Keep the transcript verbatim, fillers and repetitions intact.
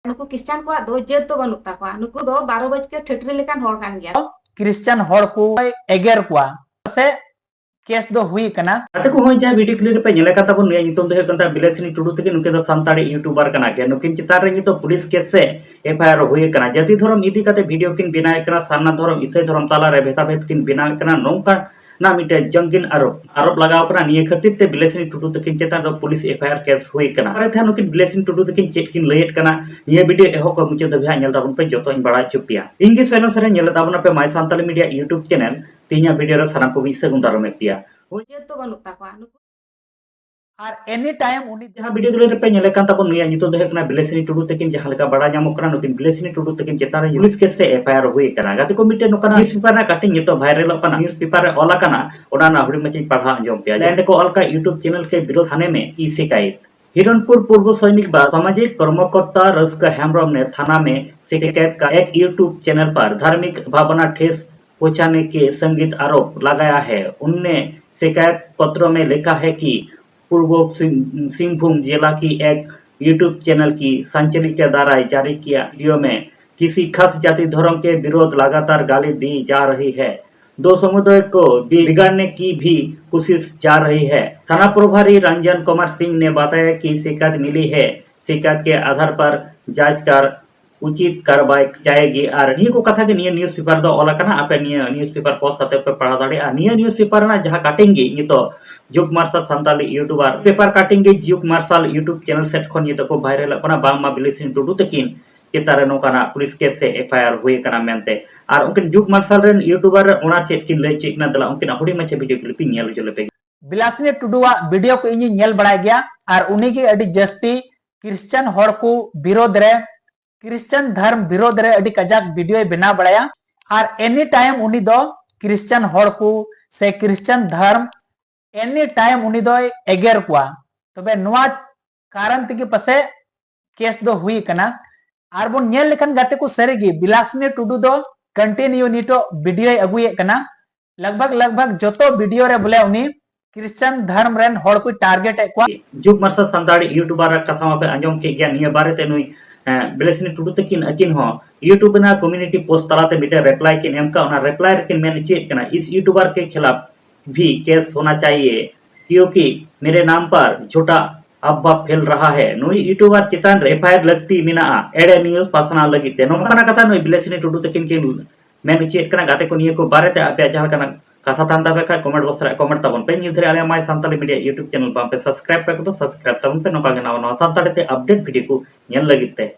ᱱᱩᱠᱩ ᱠᱷᱨᱤᱥᱪᱟᱱ ᱠᱚᱣᱟᱜ ᱫᱚ ᱡᱟᱹᱛ ᱫᱚ ᱵᱟᱹᱱᱩᱜ ᱛᱟᱠᱚᱣᱟ, ᱱᱩᱠᱩ ᱫᱚ ᱵᱟᱨᱚ ᱵᱟᱡᱠᱮ ᱴᱷᱟᱹᱴᱨᱤ ᱞᱮᱠᱟᱱ ᱦᱚᱲ ᱠᱟᱱ ᱜᱮᱭᱟ᱾ ᱠᱷᱨᱤᱥᱪᱟᱱ ᱦᱚᱲ ᱠᱚ ᱮᱜᱮᱨ ᱠᱚᱣᱟ ᱥᱮ ᱠᱮᱥ ᱫᱚ ᱦᱩᱭ ᱠᱟᱱᱟ᱾ ᱜᱟᱛᱮ ᱠᱚ, ᱦᱚᱸᱜᱼᱚᱭ ᱡᱟᱦᱟᱸ ᱵᱷᱤᱰᱤᱭᱳ ᱠᱞᱤᱯ ᱨᱮᱯᱮ ᱧᱮᱞ ᱟᱠᱟᱫ ᱛᱟᱵᱚᱱ, ᱱᱩᱭᱟᱜ ᱧᱩᱛᱩᱢ ᱫᱚ ᱦᱩᱭᱩᱜ ᱠᱟᱱ ᱛᱟᱭᱟ ᱵᱤᱞᱟᱥᱤᱱᱤ ᱴᱩᱰᱩ ᱛᱟᱹᱠᱤᱱ᱾ ᱱᱩᱠᱤᱱ ᱫᱚ ᱥᱟᱱᱛᱟᱲᱤ ᱭᱩᱴᱩᱵᱟᱨ ᱠᱟᱱᱟ ᱠᱤᱱ᱾ ᱱᱩᱠᱤᱱ ᱪᱮᱛᱟᱱ ᱨᱮ ᱱᱤᱛᱚᱜ ᱯᱩᱞᱤᱥ ᱠᱮᱥ ᱥᱮ ᱮᱯᱷ ᱟᱭ ᱟᱨ ᱦᱩᱭ ᱟᱠᱟᱱᱟ᱾ ᱡᱟᱹᱛᱤ ᱫᱷᱚᱨᱚᱢ ᱤᱫᱤ ᱠᱟᱛᱮ ᱵᱷᱤᱰᱤᱭᱳ ᱠᱤᱱ ᱵᱮᱱᱟᱣ ᱮᱫ ᱠᱟᱱᱟ, ᱥᱟᱨᱱᱟ ᱫᱷᱚᱨᱚᱢ, ᱤᱥᱟᱹᱭ ᱫᱷᱚᱨᱚᱢ ᱛᱟᱞᱟᱨᱮ ᱵᱷᱮᱫᱟᱵᱷᱮᱫ ᱠᱤᱱ ᱵᱮᱱᱟᱣ ᱮᱫ ᱠᱟᱱᱟ, ᱱᱚᱝᱠᱟ ᱱᱟᱜ ᱢᱤᱫᱴᱮᱱ ᱡᱚᱝᱜᱤᱱ ᱟᱨᱳᱯ, ᱟᱨᱳᱯ ᱞᱟᱜᱟᱣ ᱠᱟᱱᱟ᱾ ᱱᱤᱭᱟᱹ ᱠᱷᱟᱹᱛᱤᱨ ᱛᱮ ᱵᱤᱞᱟᱥᱤᱱᱤ ᱴᱩᱰᱩ ᱛᱟᱹᱠᱤᱱ ᱪᱮᱛᱟᱱ ᱨᱮ police F I R case ᱦᱩᱭ ᱠᱟᱱᱟ᱾ ᱯᱚᱨᱮ ᱛᱮ ᱱᱩᱠᱤᱱ ᱵᱤᱞᱟᱥᱤᱱᱤ ᱴᱩᱰᱩ ᱛᱟᱹᱠᱤᱱ ᱪᱮᱫ ᱠᱤᱱ ᱞᱟᱹᱭᱮᱫ ᱠᱟᱱᱟ, ᱱᱤᱭᱟᱹ ᱵᱷᱤᱰᱤᱭᱳ ᱮᱦᱚᱵ ᱠᱷᱚᱱ ᱢᱩᱪᱟᱹᱫ ᱫᱷᱟᱹᱵᱤᱡ ᱦᱟᱸᱜ ᱧᱮᱞ ᱛᱟᱵᱚᱱ ᱯᱮ, ᱡᱚᱛᱚᱧ ᱵᱟᱲᱟᱭ ᱦᱚᱪᱚ ᱯᱮᱭᱟ᱾ ᱤᱧ ᱜᱮ ᱥᱚᱭᱞᱚ ᱥᱚᱨᱮᱱ, ᱧᱮᱞ ᱛᱟᱵᱚᱱ ᱯᱮ My Santali Media YouTube channel᱾ ᱛᱮᱦᱮᱧᱟᱜ ᱵᱷᱤᱰᱤᱭᱳ ᱨᱮ ᱥᱟᱱᱟᱢ ᱠᱚᱜᱮᱧ ᱥᱟᱹᱜᱩᱱ ᱫᱟᱨᱟᱢᱮᱫ ᱯᱮᱭᱟ᱾ ᱡᱟᱹᱛ ᱫᱚ ᱵᱟᱹᱱᱩᱜ ᱛᱟᱠᱚᱣᱟ ᱱᱩᱠᱩ᱾ ᱟᱨ ᱮᱱᱤ ᱴᱟᱭᱤᱢ ᱩᱱᱤ ᱡᱟᱦᱟᱸ ᱵᱷᱤᱰᱤᱭᱳ ᱠᱞᱤᱯ ᱨᱮᱯᱮ ᱧᱮᱞᱮᱫ ᱠᱟᱱ ᱛᱟᱵᱚᱱ, ᱱᱩᱭᱟᱜ ᱧᱩᱛᱩᱢ ᱫᱚ ᱦᱩᱭᱩᱜ ᱠᱟᱱᱟ ᱵᱤᱞᱟᱥᱤᱱᱤ ᱴᱩᱰᱩ ᱛᱟᱹᱠᱤᱱ᱾ ᱡᱟᱦᱟᱸ ᱞᱮᱠᱟ ᱵᱟᱲᱟᱭ ᱧᱟᱢᱚᱜ ᱠᱟᱱᱟ, ᱱᱩᱠᱤᱱ ᱵᱤᱞᱟᱥᱤᱱᱤ ᱴᱩᱰᱩ ᱛᱟᱹᱠᱤᱱ ᱪᱮᱛᱟᱱ ᱨᱮ ᱯᱩᱞᱤᱥ ᱠᱮᱥ ᱥᱮ ᱮᱯᱷ ᱟᱭ ᱟᱨ ᱦᱩᱭ ᱟᱠᱟᱱᱟ᱾ ᱜᱟᱛᱮ ᱠᱚ, ᱢᱤᱫᱴᱮᱱ ᱱᱚᱝᱠᱟᱱᱟᱜ ᱱᱤᱭᱩᱡᱽ ᱯᱮᱯᱟᱨ ᱨᱮᱱᱟᱜ ᱠᱟᱴᱤᱝ ᱱᱤᱛᱚᱜ ᱵᱷᱟᱭᱨᱟᱞᱚᱜ ᱠᱟᱱᱟ, ᱱᱤᱭᱩᱡᱽ ᱯᱮᱯᱟᱨ ᱨᱮ ᱚᱞ ᱟᱠᱟᱱᱟ, ᱚᱱᱟ ᱨᱮᱱᱟᱜ ᱦᱩᱰᱤᱧ ᱢᱟᱪᱷᱟᱧ ᱯᱟᱲᱦᱟᱣ ᱟᱸᱡᱚᱢ ᱯᱮᱭᱟ᱾ ᱞᱟᱭᱤᱱ ᱨᱮᱠᱚ ᱚᱞ ᱠᱟᱜ, YouTube channel के विरोध थाने में की शिकायत। हिरणपुर पूर्व सैनिक व सामाजिक कर्मकर्ता रस्क हेम्ब्रम ने थाना में शिकायत का एक YouTube चैनल पर धार्मिक भावना ठेस पहुंचाने के संगीत आरोप लगाया है। उनने शिकायत पत्र में लिखा है कि पूर्व सिंह-, सिंहभूम जिला की एक YouTube चैनल की संचालिका द्वारा जारी किया वीडियो में किसी खास जाति धर्म के विरोध लगातार गाली दी जा रही है। दो समुदाय को बि-, बिगाड़ने की भी कोशिश जा रही है। थाना प्रभारी रंजन कुमार सिंह ने बताया कि शिकायत मिली है, शिकायत के आधार पर जांच कर ᱩᱪᱤᱛ ᱠᱟᱨᱵᱟᱭ ᱡᱟᱭᱮᱜᱤ᱾ ᱟᱨ ᱱᱤᱭᱟᱹ ᱠᱚ ᱠᱟᱛᱷᱟ ᱜᱮ ᱱᱤᱭᱟᱹ ᱱᱤᱭᱩᱡᱽ ᱯᱮᱯᱟᱨ ᱫᱚ ᱚᱞ ᱟᱠᱟᱱᱟ, ᱟᱯᱮ ᱱᱤᱭᱟᱹ ᱱᱤᱭᱩᱡᱽ ᱯᱮᱯᱟᱨ ᱯᱳᱥᱴ ᱠᱟᱛᱮ ᱯᱮ ᱯᱟᱲᱦᱟᱣ ᱫᱟᱲᱮᱭᱟᱜᱼᱟ᱾ ᱱᱤᱭᱟᱹ ᱱᱤᱭᱩᱡᱽ ᱯᱮᱯᱟᱨ ᱨᱮᱱᱟᱜ ᱡᱟᱦᱟᱸ ᱠᱟᱴᱤᱝ ᱜᱮ ᱱᱤᱛᱚᱜ ᱡᱩᱜᱽ ᱢᱟᱨᱥᱟᱞ ᱥᱟᱱᱛᱟᱞᱤ ᱭᱩᱴᱩᱵᱟᱨ ᱯᱮᱯᱟᱨ ᱠᱟᱴᱤᱝ ᱜᱮ ᱡᱩᱜᱽ ᱢᱟᱨᱥᱟᱞ ᱭᱩᱴᱩᱵ ᱪᱮᱱᱮᱞ ᱥᱮᱫ ᱠᱷᱚᱱ ᱱᱤᱛᱚᱜ ᱠᱚ ᱵᱷᱟᱭᱨᱟᱞᱚᱜ ᱠᱟᱱᱟ, ᱵᱟᱝᱢᱟ ᱵᱤᱞᱤᱥᱤᱱ ᱴᱩᱰᱩ ᱛᱟᱹᱠᱤᱱ ᱪᱮᱛᱟᱱ ᱨᱮ ᱱᱚᱝᱠᱟᱱᱟᱜ ᱯᱩᱞᱤᱥ ᱠᱮᱥ ᱥᱮ ᱮᱯᱷ ᱟᱭ ᱟᱨ ᱦᱩᱭ ᱟᱠᱟᱱᱟ ᱢᱮᱱᱛᱮ᱾ ᱟᱨ ᱩᱱᱠᱤᱱ ᱡᱩᱜᱽ ᱢᱟᱨᱥᱟᱞ ᱨᱮᱱ ᱭᱩᱴᱩᱵᱟᱨ ᱚᱱᱟ ᱪᱮᱫ ᱠᱤᱱ ᱞᱟᱹᱭ ᱦᱚᱪᱚᱭᱮᱫ ᱠᱟᱱᱟ, ᱫᱮᱞᱟ ᱩᱱᱠᱤᱱᱟᱜ ᱦᱩᱰᱤᱧ ᱢᱟᱪᱷᱟ ᱵᱷᱤᱰᱤᱭᱳ ᱠᱞᱤᱯ ᱤᱧ ᱧᱮᱞ ᱦᱚᱪᱚ ᱞᱮᱯᱮ ᱜᱮ᱾ ᱵᱤᱞᱟᱥᱤᱱᱤ ᱴᱩᱰᱩᱣᱟᱜ ᱵᱷᱤᱰᱤᱭᱳ ᱠᱚ ᱤᱧᱤᱧ ᱧᱮᱞ ᱵᱟᱲᱟᱭ ᱜᱮᱭᱟ, ᱟᱨ ᱩᱱᱤᱜᱮ ᱟᱹᱰᱤ ᱡᱟᱹᱥᱛᱤ ᱠᱷᱨᱤᱥᱪᱟᱱ ᱦᱚᱲ ᱠᱚ ᱵᱤᱨᱳᱫᱷ ᱨᱮ, ᱠᱷᱨᱤᱥᱪᱟᱱ ᱫᱷᱚᱨᱢ ᱵᱤᱨᱳᱫᱷ ᱨᱮ ᱟᱹᱰᱤ ᱠᱟᱡᱟᱠ ᱵᱷᱤᱰᱤᱭᱳᱭ ᱵᱮᱱᱟᱣ ᱵᱟᱲᱟᱭᱟ᱾ ᱟᱨ ᱮᱱᱤ ᱴᱟᱭᱤᱢ ᱩᱱᱤ ᱫᱚ ᱠᱷᱨᱤᱥᱪᱟᱱ ᱦᱚᱲ ᱠᱚ ᱥᱮ ᱠᱷᱨᱤᱥᱪᱟᱱ ᱫᱷᱚᱨᱢ ᱮᱱᱤ ᱴᱟᱭᱤᱢ ᱩᱱᱤ ᱫᱚᱭ ᱮᱜᱮᱨ ᱠᱚᱣᱟ᱾ ᱛᱚᱵᱮ ᱱᱚᱣᱟ ᱠᱟᱨᱚᱱ ᱛᱮᱜᱮ ᱯᱟᱥᱮᱡ ᱠᱮᱥ ᱫᱚ ᱦᱩᱭ ᱠᱟᱱᱟ᱾ ᱟᱨ ᱵᱚᱱ ᱧᱮᱞ ᱞᱮᱠᱷᱟᱱ ᱜᱟᱛᱮ ᱠᱚ, ᱥᱟᱹᱨᱤᱜᱮ ᱵᱤᱞᱟᱥᱤᱱᱤ ᱴᱩᱰᱩ ᱫᱚ ᱠᱚᱱᱴᱤᱱᱤᱭᱩ ᱱᱤᱛᱚᱜ ᱵᱷᱤᱰᱤᱭᱳᱭ ᱟᱹᱜᱩᱭᱮᱫ ᱠᱟᱱᱟ᱾ ᱞᱟᱜᱽ ᱵᱷᱟᱜᱽ, ᱞᱟᱜᱽ ᱵᱷᱟᱜᱽ ᱡᱚᱛᱚ ᱵᱷᱤᱰᱤᱭᱳ ᱨᱮ ᱵᱚᱞᱮ ᱩᱱᱤ ᱠᱷᱨᱤᱥᱪᱟᱱ ᱫᱷᱚᱨᱢ ᱨᱮᱱ ᱦᱚᱲ ᱠᱚᱭ ᱴᱟᱨᱜᱮᱴ ᱮᱫ ᱠᱚᱣᱟ᱾ ᱡᱩᱜᱽ ᱢᱟᱨᱥᱟᱞ ᱥᱟᱱᱛᱟᱲᱤ ᱭᱩᱴᱩᱵᱟᱨ ᱟᱜ ᱠᱟᱛᱷᱟ ᱢᱟᱯᱮ ᱟᱸᱡᱚᱢ ᱠᱮᱫ ᱜᱮᱭᱟ᱾ ᱱᱤᱭᱟᱹ ᱵᱟᱨᱮᱛᱮ ᱱᱩᱭ, ᱵᱤᱞᱟᱥᱤᱱᱤ ᱴᱩᱰᱩ ᱛᱟᱹᱠᱤᱱ ᱟᱹᱠᱤᱱ ᱦᱚᱸ YouTube ᱨᱮᱱᱟᱜ community post ᱛᱟᱞᱟᱛᱮ ᱢᱤᱫᱴᱮᱱ reply ᱠᱤᱱ ᱮᱢ ᱠᱟᱜ᱾ ᱚᱱᱟ reply ᱨᱮᱠᱤᱱ ᱢᱮᱱ ᱦᱚᱪᱚᱭᱮᱫ ᱠᱟᱱᱟ, इस YouTuber के खिलाफ भी केस होना चाहिए, क्योंकि मेरे नाम पर झूठा अफवाह फैल रहा है। ᱱᱩᱭ YouTuber ᱪᱮᱛᱟᱱ ᱨᱮ FIR ᱞᱟᱹᱠᱛᱤ ᱢᱮᱱᱟᱜᱼᱟ ᱮᱲᱮ news ᱯᱟᱥᱱᱟᱣ ᱞᱟᱹᱜᱤᱫ ᱛᱮ᱾ ᱱᱚᱝᱠᱟᱱᱟᱜ ᱠᱟᱛᱷᱟ ᱱᱩᱭ ᱵᱤᱞᱟᱥᱤᱱᱤ ᱴᱩᱰᱩ ᱛᱟᱹᱠᱤᱱ ᱠᱤᱱ ᱢᱮᱱ ᱦᱚᱪᱚᱭᱮᱫ ᱠᱟᱱᱟ᱾ ᱜᱟᱛᱮ ᱠᱚ, ᱱᱤᱭᱟᱹ ᱠᱚ ᱵᱟᱨᱮᱛᱮ ᱟᱯᱮᱭᱟᱜ ᱡᱟᱦᱟᱸ ᱞᱮᱠᱟᱱᱟᱜ ᱠᱟᱛᱷᱟ ᱛᱟᱦᱮᱱ ᱛᱟᱯᱮ ᱠᱷᱟᱱ comment box ᱨᱮ comment ᱛᱟᱵᱚᱱ ᱯᱮ᱾ ᱱᱤᱭᱟᱹ ᱫᱷᱟᱹᱨᱤᱡ ᱟᱞᱮᱭᱟᱜ My Santali Media YouTube channel ᱵᱟᱝ ᱯᱮ subscribe ᱠᱟᱜ ᱠᱚᱫᱚ subscribe ᱛᱟᱵᱚᱱ ᱯᱮ᱾ ᱱᱚᱝᱠᱟ ᱜᱮ ᱱᱟᱣᱟ ᱱᱟᱣᱟ ᱥᱟᱱᱛᱟᱲᱤ ᱛᱮ update video ᱠᱚ ᱧᱮᱞ ᱞᱟᱹᱜᱤᱫ ᱛᱮ᱾